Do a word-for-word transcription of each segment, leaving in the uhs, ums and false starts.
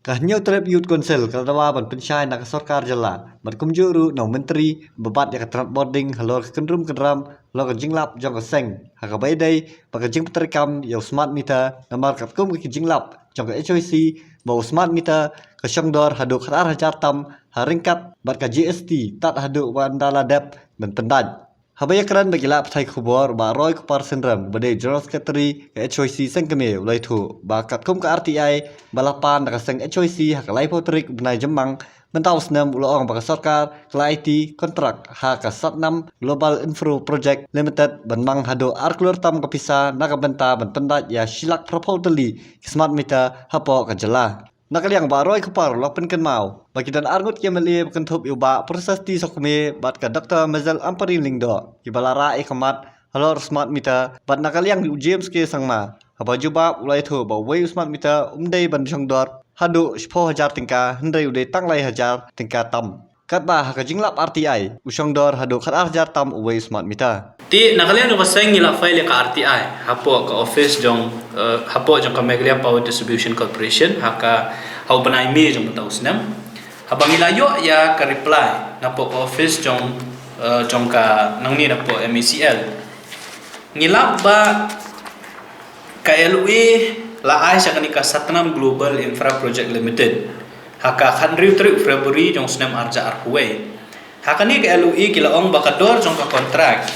Ka Hynñiewtrep Youth Council ka la dawa ban pynshai na ka sorkar jylla bad kumjuh ruh na u myntri ba bat ïa ka tnat bording halor ka kynrum kynram halor ka jinglap jong ka seng, ha kaba ïadei bad ka jingpyntreikam ïa u smart meter, namar katkum ka jinglap jong ka H Y C ba u smart meter ka shong dor haduh khatar hajar tam ha ryngkat bad ka G S T tad haduh ba ynda la dep ban pyndait. Haba ïakren bad ki lad pathai khubor, Bah Roy Kupar Synrem, ba dei General Secretary ka H Y C Seng Kmie, u la ïathuh ba katkum ka R T I ba la pan da ka seng H Y C ha ka laiphew tarik u bnai Jymmang mynta u snem, u la ong ba ka sorkar ka la aiti kontrak ha ka Satnam Global Infra Project Limited ban mang haduh ar klur tam ka pisa na ka bynta ban pyndait ïa shi lak phraphew tylli ki smart meter hapoh ka jylla. Na ka liang Bah Roy Kupar u la pynkynmaw ba ki don arngut ki M L A ba kynthup ïa u Bah Prasasti Sohkmie bad ka Doctor Mazel Ampareen Lyngdoh, kiba la rah ïa ka mat halor smart meter, bad na ka liang u James K Sangma, haba jubab u la ïathuh ba uwei u smart meter um dei ban shong dor haduh shiphew hajar tyngka, hynrei u dei tang lai hajar tyngka tam. Katba ha ka jinglap R T I u shong dor haduh khatar hajar tam uwei u smart meter. Te na ka liang jong ka seng ngi la file ïa ka R T I hapoh ka office jong, eh, hapoh jong ka Meghalaya Power Distribution Corporation ha ka, ha u bnai May jong mynta u snem. Haba ngi la ïoh ïa ka reply napoh ka office jong, eh, jong ka nangne napoh M E C L, ngi lap ba ka L O A la ai sha kane ka Satnam Global Infra Project Limited ha ka khathynriew tarik February jong u snem ar hajar arphew wei. Ha kane ka L O A ki la ong ba ka dor jong ka kontrak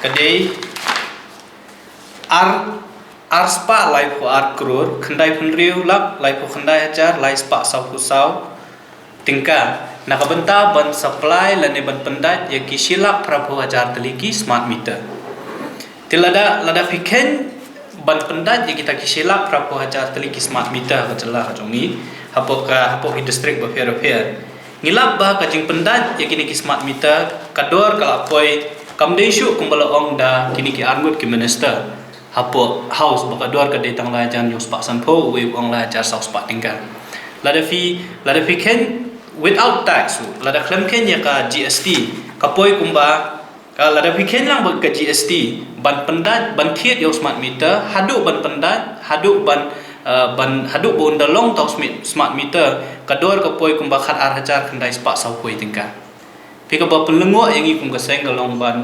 ka dei ar, ar spah laiphew ar klur khyndai phew hynriew lak laiphew khyndai hajar lai spah sawphew saw tyngka na ka bynta ban supply lane ban pyndait ïa ki shi lak phraphew hajar tylli ki smart meter. Te lada, lada phi kheiñ ban pyndait ïa kita ki shi lak phraphew hajar tylli ki smart meter ha ka jylla ka jong ngi, hapoh ka, hapoh ki district bapher bapher, ngi lap ba ka jingpyndait ïa kine ki smart meter ka dor ka la poi kam dei shuh kumba la ong da kine ki arngut ki minister hapoh House ba ka dor ka dei tang lai hajar hynñiew spah sanphew, uwei u ong lai hajar saw spah tyngka. Lada phi, lada phi kheiñ without tax, lada khlem kheiñ ïa ka G S T, ka poi kumba, ah, lada phi kheiñ lang bad ka G S T ban pyndait, ban thied ïa u smart meter, haduh ban pyndait, haduh ban, ah, ban, haduh ba un da long uta u smi-, smart meter, ka dor ka poi kumba khatar hajar khyndai spah sawphew tyngka. Phi, kaba pynlyngngoh ïa ngi kum ka seng ka long ban,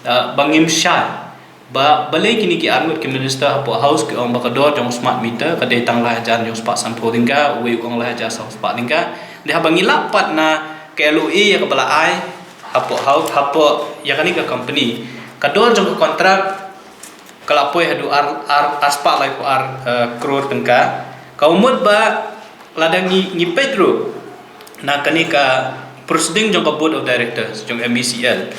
ah, ba ngim shai ba balei kine ki arngut ki minister hapoh House ki ong ba ka dor jong u smart meter ka dei tang lai hajar hynñiew spah sanphew tyngka, uwei u ong lai hajar saw spah tyngka. Te haba ngi lap pat na ka L O A ïa kaba la ai hapoh House, hapoh ïa kane ka company, ka dor jong ka kontrak ka la poi haduh ar, ar, ar spah laiphew ar, eh, klur tyngka. Ka mut ba lada ngi, ngi peit ruh na kane ka proceeding jong ka Board of Directors jong M E C L,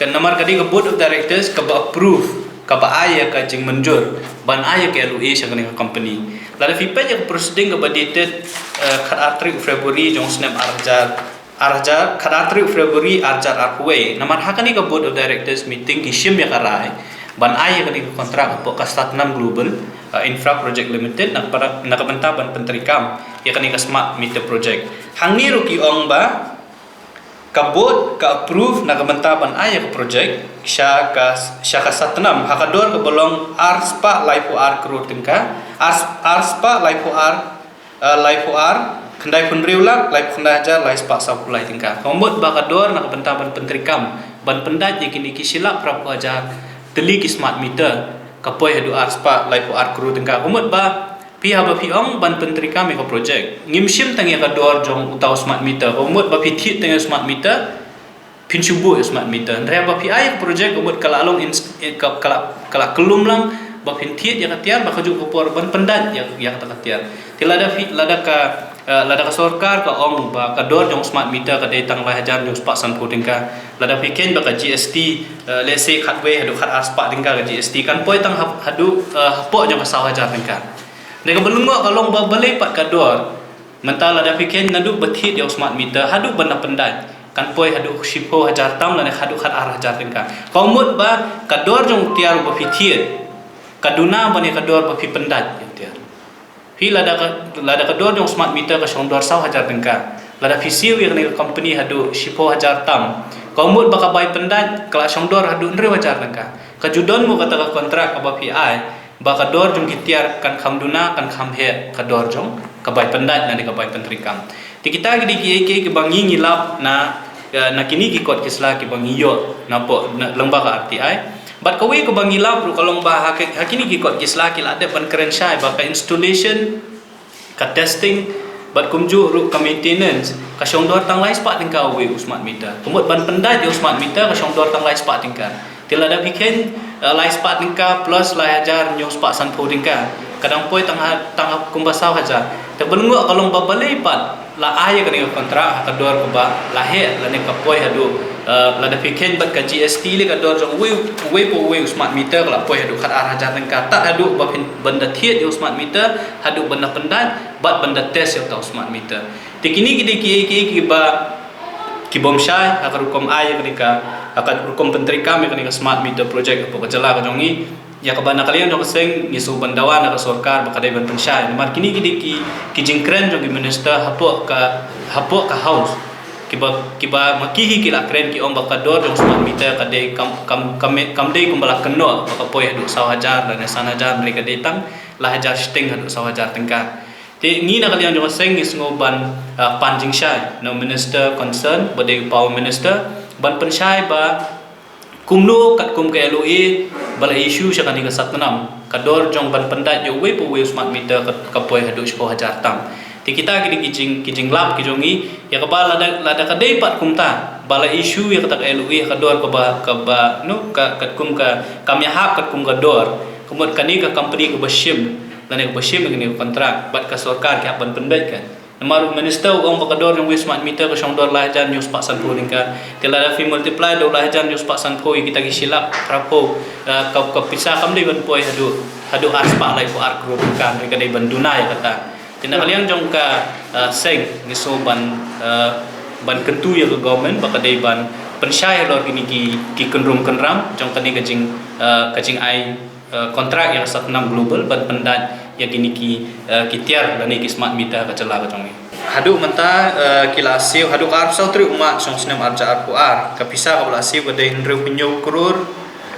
ka namar ka dei ka Board of Directors kaba approve, kaba ai ïa ka jingmynjur ban ai ïa ka L O A sha kane ka company. Lada phi peit ïa ka proceeding kaba dated, eh, khatar tarik February jong u snem ar hajar, ar hajar, khatar tarik February ar hajar arphew wei, namar ha kane ka Board of Directors meeting ki shim ïa ka rai ban ai ïa kane ka kontrak hapoh ka Satnam Global, eh, Infra Project Limited na ka, na ka bynta ban pyntreikam ïa kane ka smart meter project. Hangne ruh ki ong ba ka board ka approve na ka bynta ban ai ïa ka project sha ka, sha ka Satnam ha ka dor kaba long ar spah laiphew ar klur tyngka, ar, ar spah laiphew ar, eh, laiphew ar khyndai phew hynriew lak laiphew khyndai hajar lai spah sawphew lai tyngka. Ka mut ba ka dor na ka bynta ban pyntreikam, ban pyndait ïa kine ki shi lak phraphew hajar tylli ki smart meter ka poi haduh ar spah laiphew ar klur tyngka. Ka mut ba phi, haba phi ong ban pyntreikam ïa ka project, ngim shim tang ïa ka dor jong uta u smart meter. Ka mut ba phi thied tang ïa u smart meter, phin shu buh ïa u smart meter. Hynrei haba phi ai ïa ka project, ka mut ka la long ins-, eh, ka, ka la, ka la kyllum lang ba phin thied ïa ka tiar, ba kajuh ka por ban pyndait ïa, ïa kata ka tiar. Te lada phi, lada ka, eh, lada ka sorkar ka ong ba ka dor jong u smart meter ka dei tang lai hajar hynñiew spah sanphew tyngka. Lada phi kheiñ bad ka G S T, eh, let's say khatwei haduh khatar spah tyngka ka G S T, kan poi tang hap-, haduh, eh, hapoh jong ka saw hajar tyngka. Te kaba lyngngoh ka long ba balei pat ka dor mynta, lada phi kheiñ naduh ba thied ïa u smart meter haduh ban da pyndait, kan poi haduh shiphew hajar tam lane haduh khatar hajar tyngka. Ka mut ba ka dor jong u tiar uba phi thied ka duna ban ïa ka dor ba phi pyndait ïa u tiar. Phi, lada ka, lada ka dor jong u smart meter ka shong dor saw hajar tyngka, lada phi siew ïa kane ka company haduh shiphew hajar tam, ka mut ba ka bai pyndait ka la shong dor haduh hynriew hajar tyngka. Ka ju don mo kata ka kontrak kaba phi ai ba ka dor jong ki tiar kan kham duna, kan kham heh ka dor jong ka bai pyndait lane ka bai pyntreikam. Te kita ki dei kiei kiei kiba ngi ngi lap na, eh, na kine ki kot ki sla kiba ngi ïoh napoh na lyngba ka R T I. Bad kawei kaba ngi lap ruh ka long ba ha ki, ha kine ki kot ki sla ki la dep ban kren shai ba ka installation, ka testing, bad kumjuh ruh ka maintenance ka shong dor tang lai spah tyngka uwei u smart meter. Ka mut ban pyndait ïa u smart meter ka shong dor tang lai spah tyngka. Te lada phi kheiñ, eh, lai spah tyngka plus lai hajar hynñiew spah sanphew tyngka, ka dang poi tang ha, tang ha kumba saw hajar. Te ba lyngngoh ka long ba balei pat la ai ïa kane ka kontrak ha ka dor kaba la heh lane ka poi haduh, eh, lada phi kheiñ bad ka G S T lei ka dor jong uwei, uwei pa uwei u smart meter ka la poi haduh khat ar hajar tyngka, tad haduh ba phin, ban da thied ïa u smart meter, haduh ban da pyndait bad ban da test ïa uta u smart meter. Te kine ki dei kiei kiei kiba, ki bym shai ha ka rukom ai ïa kane ka, ha ka rukom pyntreikam ïa kane ka smart meter project hapoh ka jylla ka jong ngi. Ïa kaba na ka liang jong ka seng ngi shu ban dawa na ka sorkar ba ka dei ban pynshai. Namar kine ki dei ki, ki jingkren jong ki minister hapoh ka, hapoh ka house. Kiba, kiba ma ki hi ki la kren ki ong ba ka dor jong u smart meter ka dei kam, kam, kam, kam dei kumba la kynnoh ba ka poi haduh saw hajar lane san hajar, hynrei ka dei tang lai hajar shiteng haduh saw hajar tyngka. Te ngi na ka liang jong ka seng ngi sngew ban, ah, pan jingshai na u minister concern ba dei u power minister ban pynshai ba kumno katkum ka L O A ba la issue sha kane ka Satnam, ka dor jong ban pyndait ïa uwei pa uwei u smart meter ka, ka poi haduh shiphew hajar tam. Te kita ki dei ki jing, ki jinglap ki jong ngi, ïa kaba lada, lada ka dei pat kumta ba la issue ïa kata ka L O A ha ka dor kaba, kaba, no, ka, katkum ka, kam ïahap katkum ka dor, ka mut kane ka company kaba shim lane kaba shim ïa kane ka kontrak bad ka sorkar ki hap ban pynbeit ka. Namar u minister u ong ba ka dor jong uwei u smart meter ka shong dor lai hajar hynñiew spah sanphew tyngka. Te lada phi multiply da u lai hajar hynñiew spah sanphew ïa kita ki shi lak phraphew, eh, ka, ka pisa kam dei ban poi haduh, haduh ar spah laiphew ar klur tyngka, hynrei ka dei ban duna ïa kata. Te na ka liang jong ka, eh, seng ngi sngew ban, eh, ban kyntu ïa ka government ba ka dei ban pynshai halor kine ki, ki kynrum kynram jong kane ka jing, eh, ka jingai, eh, kontrak ïa ka Satnam Global ban pyndait ïa kine ki, eh, ki tiar lane ki smart meter ha ka jylla ka jong ngi. Haduh mynta, eh, ki la siew haduh ka arphew saw tarik u March jong u snem arhajar arphew ar, ka pisa kaba la siew ka dei hynriewphew hynñiew klur,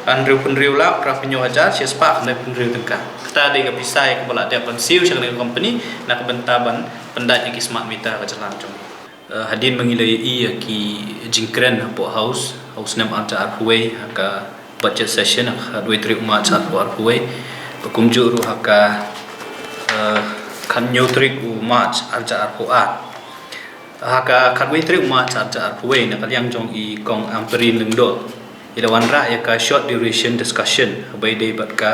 hynriewphew hynriew lak phraphew hynñiew hajar shi spah khyndai phew hynriew tyngka. Kata dei ka pisa ïa kaba la dep ban siew sha kane ka company na ka bynta ban pyndait ïa ki smart meter ha ka jylla ka jong ngi. Eh, hadien ba ngi la ïohi ïa ki jingkren hapoh House ha u snem arhajar arphew wei ha ka budget session ha ka khatwei tarik u March arhajar arphew wei, ba kumjuh ruh ha ka, eh, khathynñiew tarik u March arhajar arphew ar. Ha ka khatwei tarik u March arhajar arphew wei na ka liang jong i Kong Ampareen Lyngdoh i la wanrah ïa ka short duration discussion haba ïadei bad ka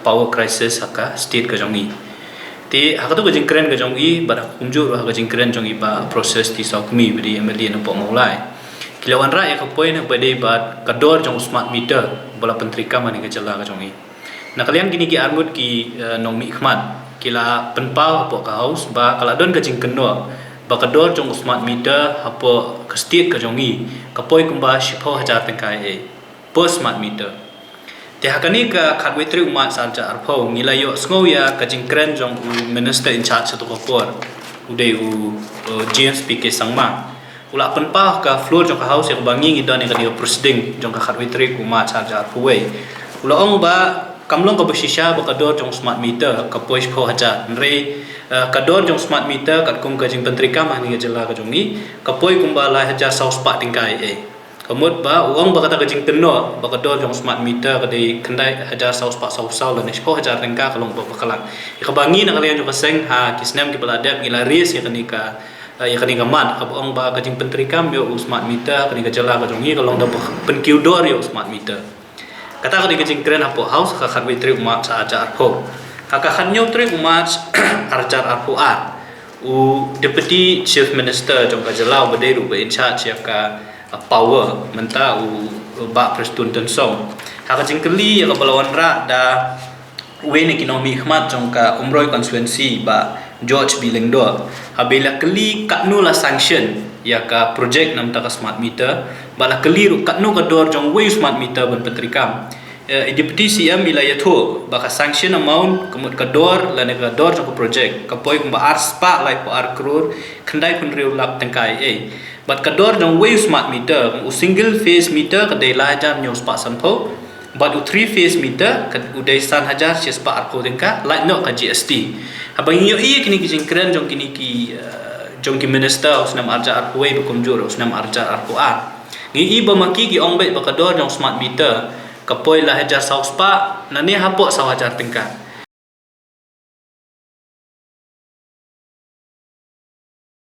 power crisis ha ka state ka jong i. Te ha katu ka jingkren ka jong i bad ha kumjuh ruh ha ka jingkren jong i Bah Precious T Sawkmie ba dei M L A na Mawlai, ki la wanrah ïa ka point haba ïadei bad ka dor jong u smart meter ba la pyntreikam ha kane ka jylla ka jong i. Na ka liang kine ki arngut ki, eh, nongmihkhmat ki la pynpaw hapoh ka House ba ka la don ka jingkynnoh ba ka dor jong u smart meter hapoh ka state ka jong i ka poi kumba shiphew hajar tyngka ei ei per smart meter. Te ha kane ka khatwei tarik u March arhajar arphew ngi la ïohsngew ïa ka jingkren jong u minister in charge ha katu ka por, u dei u, uh, James P K Sangma. U la pynpaw ha ka floor jong ka House ïa kaba ngi ngi don ïa kane ka proceeding jong ka khatwei tarik u March arhajar arphew wei. U la ong ba kam long kaba shisha ba ka dor jong u smart meter ka poi shiphew hajar, hynrei, uh, ka dor jong u smart meter katkum ka jingpyntreikam ha kane ka jylla ka jong i ka poi kumba lai hajar saw spah tyngka ei ei. Ka mut ba u ong ba kata ka jingkynnoh ba ka dor jong u smart meter ka dei khyndai hajar saw spah saw saw lane shiphew hajar tyngka ka long ba bakla. Ïa kaba ngi na ka liang jong ka seng ha ki snem kiba la dep ngi la raise ïa kane ka, eh, ïa kane ka mat kaba ong ba ka jingpyntreikam ïa u smart meter ha kane ka jylla ka jong ngi ka long da ba pynkiew dor ïa u smart meter. Kata ka dei ka jingkren hapoh House ha ka khatwei tarik u March arhajar arphew. Ha ka khathynñiew tarik u March arhajar arphew ar, u Deputy Chief Minister jong ka jylla uba dei ruh ba in charge ïa ka, uh, power mynta u, uh, Bah Prestone Tynsong, ha ka jingkylli ïa kaba la wanrah da uwei na ki nongmihkhmat jong ka Umroi constituency Bah George B Lyngdoh, haba i la kylli katno la sanction ïa ka project na bynta ka smart meter, bad la kylli ruh katno ka dor jong uwei u smart meter ban pyntreikam. Eh, i Deputy C M i la ïathuh ba ka sanction amount, ka mut ka dor lane ka dor jong ka project, ka poi kumba ar spah laiphew ar klur khyndai phew hynriew lak tyngka ei ei. Bad ka dor jong uwei u smart meter, u single phase meter ka dei lai hajar hynñiew spah sanphew. Bad u three phase meter ka u dei san hajar shispah arphew tyngka, lait noh ka G S T. Haba ngi ïohi ïa kine ki jingkren jong kine ki, eh, jong ki minister u snem arhajar arphew wei ba kumjuh u snem arhajar arphew ar, ngi i ba ma ki ki ong beit ba ka dor jong smart meter ka poi lai hajar saw spah, nangne hapoh saw hajar tyngka.